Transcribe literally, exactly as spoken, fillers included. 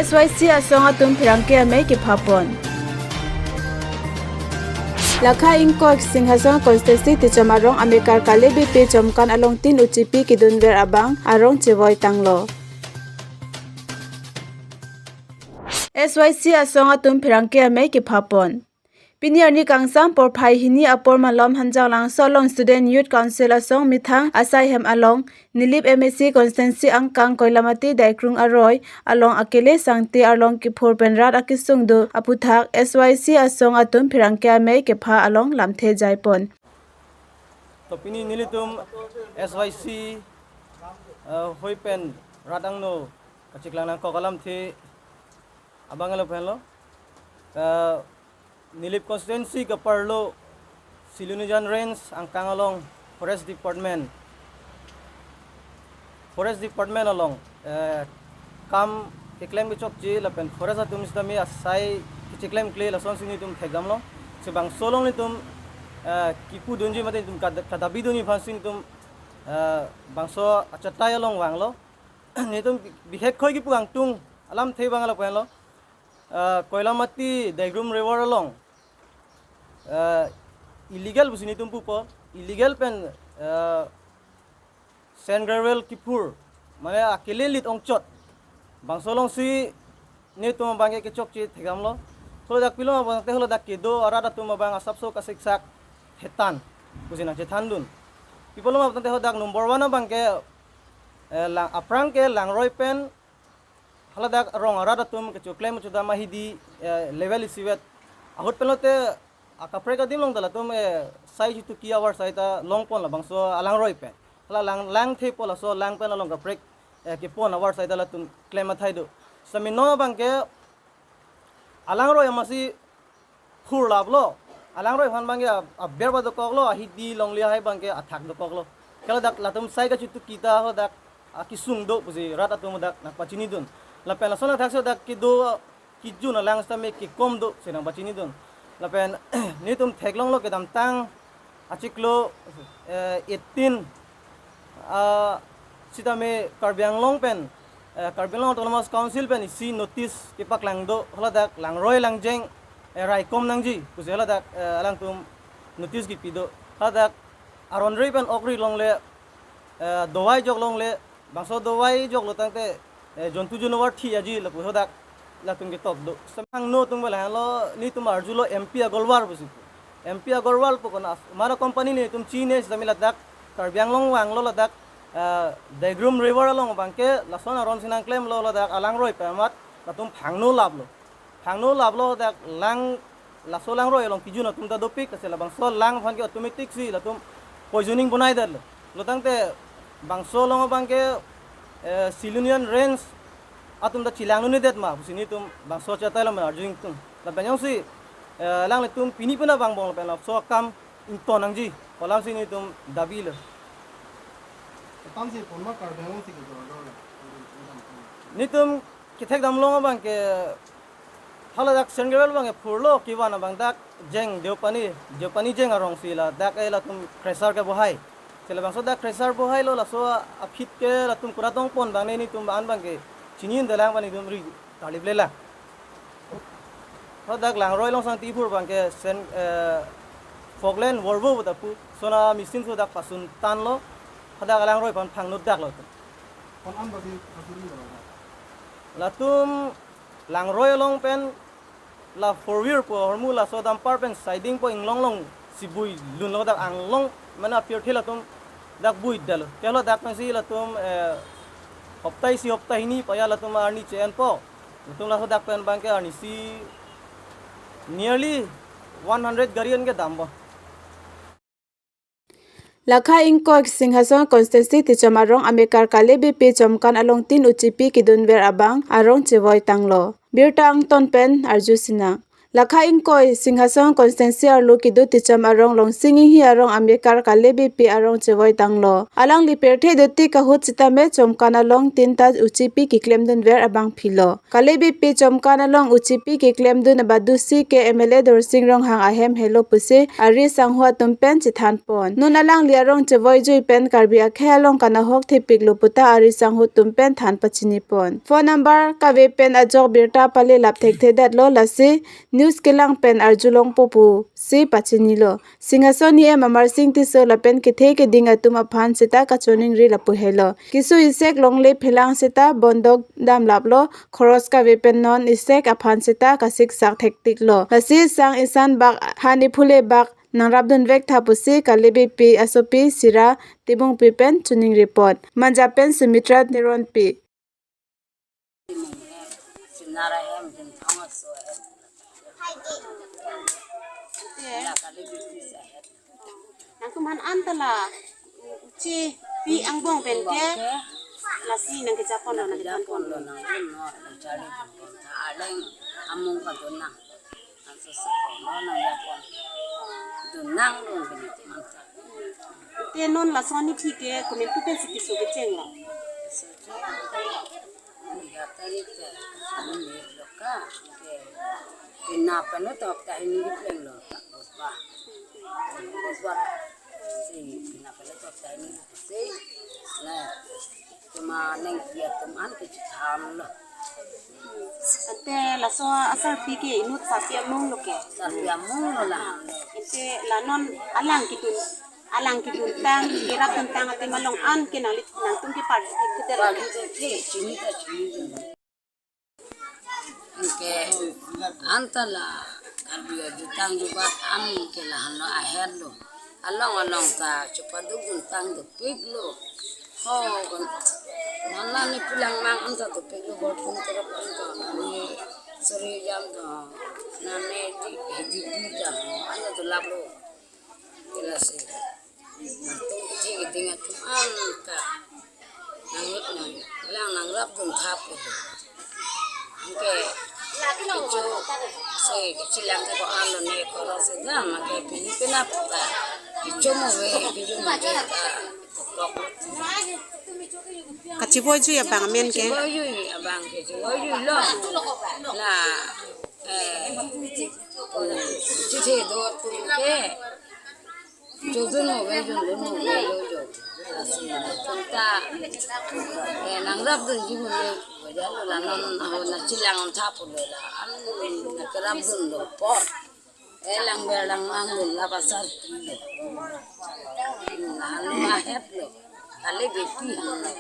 S Y C asong atum pherangke amei kephapon. Lakha ingkoi Singhason constituency Ticham arong amekar Kale Beypi Chomkan along tin uchipi kedunver abang arong chevoi tanglo. S Y C asong atum pherangke amei kephapon. Pini arni kangsam porphai hini apor malom Hanjanglangso along Student Youth Council asong methang asai hem along Nilip M A C constituency angkang Koilamati Daikrung aroi along akele sangti arlong kephur pen rat akesung do aphuthak S Y C asong atum pherangke amei kepha along lamthe jaipon. To pini nelitum S Y C, eh, hoi pen rat angno kacheklang nangkok alamthe abang alo pen lo. Eh, Nilip constituency kaparlo Silonijan Range angkang along Forest Department, Forest Department along, eh, kam keklem kechokche lapen forest atum sitame asai kecheklemkle lasonsi nelitum thekdamlo. Si bangso along nelitum, eh, kipu dunji mate nelitum kad-, kadabi dunji aphansi nelitum, eh, bangso achatai along vanglo. Nelitum bi-, bihek khoi kipu angtung alamthe abang alo pen lo. Eh, Koilamati Daikrung River along, eh, illegal pusi nelitum pupo, illegal pen, eh, sand gravel kephur, mane akele lit ongchot. Bangso alongsi nelitum abang ke kechokche thekdamlo. Haladak pilo abang te haladak kedo arat atum abang asapso kasiksak thetan pusi nangchethandun. Pi apotlo abang te haladak number one abang ke, eh, lang, aphrang ke langroi pen haladak rong arat atum kechoklem chodam ahidi, eh, level isivet. Ahut pen lote akaprek adim along ta latum, eh, sai chituki avar sai ta longpon labangso alangroi pen. Hala lang, lang thepo laso lang pen along kaprek, eh, kepon avar sai ta latum klem athai do. Sitame non abang ke alangroi amatsi phurlaplo. Alangroi aphan abang ke a-, aber ba dokoklo, ahidi longle hai abang ke athak dokoklo. Ke ladak latum sai kachituki ta haladak akesung do pusi rat atum dak nangpachinidun. Lapen lason athaksi dak kedo kejun alang sitame kekom do pusi nangpachinidun. Lapen nelitum theklonglo kedamtang achiklo, eh, eighteen, ah, sitame Karbi Anglong pen, eh, Karbi Anglong Autonomous Council pen isi notice kepaklang do, haladak langroi langjeng, eh, raikom nangji pusi haladak, eh, alangtum notice kipi do. Haladak aron ri pen okri longle, eh, dawai jok longle, bangso dawai joklo tangte, eh, jontu janovar thi aji lapu haladak latum ketok do. Sitame angno atum bela helo nelitum arjulo M P agolwar pusi. M P agolwar pu kona mara company nelitum chine sitame ladak Karbi Anglong vanglo ladak, eh, Daikrung River along abang ke lason aron si nangklemlo ladak alangroi pen amat latum phangno laplo. Phangno laplo dak lang laso langroi along kejun atum ta dopik, kasi labangso lang aphan ke automatic si latum poisoning bonai detlo. Lo tangte bangso along abang ke, eh, Silonijan Range atum ta chelang nune det ma pusi nelitum bangso achatai along arju ingtung. Lapen jongsi, eh, alanglitum pini puna vangbom lapen laso akam ington nangji pu alamsi nelitum dabilo. Tangsi ponma Karbi Anglong si kejor dor. Nelitum kethekdamlong abang ke haladak sand gravel abang ke phurlo kevan abang dak jeng Deopani, Deopani jeng arong si ladak, eh, latum crusher kebohai. Si labangso dak crusher bohailo laso aphi ke latum kurat ongpon abang nelitum an abang ke chini delang abang nelitum ri tarlip lela. Haladak langroi along sangti phur abang ke sand, eh, Falkland Volvo puta pu sona machine so dak pasun tanlo. Haladak alangroi aphan phangno daklo. Kon an bagi pasuri lo. Latum langroi along pen la four wheel po hormu laso dumper pen siding po inglong along si bui lunlo dak anglong mane apirthe latum dak bui detlo. Ke haladak pensi latum, eh, hopta isi hopta hini paya latum arni che-enpo. Latum laso dak pen abang ke arnisi nearly one hundred gari an kedampo. Lakha ingkoi Singhason constituency Ticham arong amekar Kale Beypi Chomkan along tin uchipi kedunver abang arong chevoi tanglo. Birta angton pen arju sinang. Lakha ingkoi Singhason constituency arlo kedo Techam arong Longsing Inghi arong amekar Kale Beypi arong chevoi tanglo. Alangli pirthe dotik ahut sitame Chomkan along tin ta uchipi keklemdunver abang philo. Kale Beypi Chomkan along uchipi keklemdun abadu si ke M L A Dorsing Ronghang ahem helo pusi ari sangho atum pen chethanpon. Non alangli arong chevoijui pen Karbi akhei along kanahok thepiklo puta ari sangho atum pen than pachinipon. Phone number kave pen ajok birta pale lap thekthedetlo, lasi news kelang pen arjulongpo pusi pachinilo. Singhason E M Amarsing Tisso lapen kethe keding atum aphan seta kachiningri lapu helo. Keso esek longle phelang seta bondok damlaplo, khoros kave pen non esek aphan seta kasiksak thektiklo. Lasi sang isan bak hani phule bak nangrapdunvek tha pusi Kale Beypi asopi Sira Timungpi pen chiningripon. Manja pen Sumitra Teronpi. Sinara hem din thong aso hem. La Kale Beypi sa hem. Nangtum aphan anta la uchipi angbong pen ke lasi nangkejapon lo, nangkejapon lo, nangkejapon lo, nangkejapon lo, nangkejapon lo. Aleng amung kadun nang. Nang so si ko lo nang japon. Dun nang lo kini teman ta. Te non laso aningkan ke komantu pensi keso kecheng lo? Keso kecheng. Ni gata ni te. Ni lo ka. Ke. Pina pano top ta hini pleng lo. Bos ba. Bos ba. Si pina pano top ta hini si. Na. Cuma neng pia teman kecithan lo. Ante laso asarpi ke inut sarpi amung lo ke? Sarpi amung lo la. Ante la non alang kedun, alang keduntang, kerapduntang atum along an ke nangli, nangtum ke party kedere. Party ke chini ta chini. Anke anta la Karbi ajutang jubat an ke lahenlo aherlo. Along along ta chepaduk duntang dopiklo. Ho, kon, nana ne pulang mang anta dopiklo, Borpung terap anta, nani suri jam ta, nani di, di, di ta, anta dolaplo. Jelas sih. Nangtum kethe keding atum an ta nang, nang, lang nangrapdun thap ko. Anke kecho si kechilang ke ko-an lo ne, khoros si dam, anke pini penap ta kecho mo ve, kecho mo ve ta. Kachevoi jui abang amen ke? Kachevoi jui abang ke, chevoi jui lo. La, eh, chethe do atum ke. Jodun mo ve, jodun mo ve lo jo. Lasi, anta, eh, nangrapdunji mo ne, wajar lo la non, aho na chilang on thap lo la, an nangrapdunlo apot. Eh, lang ber lang mang lo la pasar ti lo. Nang lo ahet lo. Kale Beypi hang lo.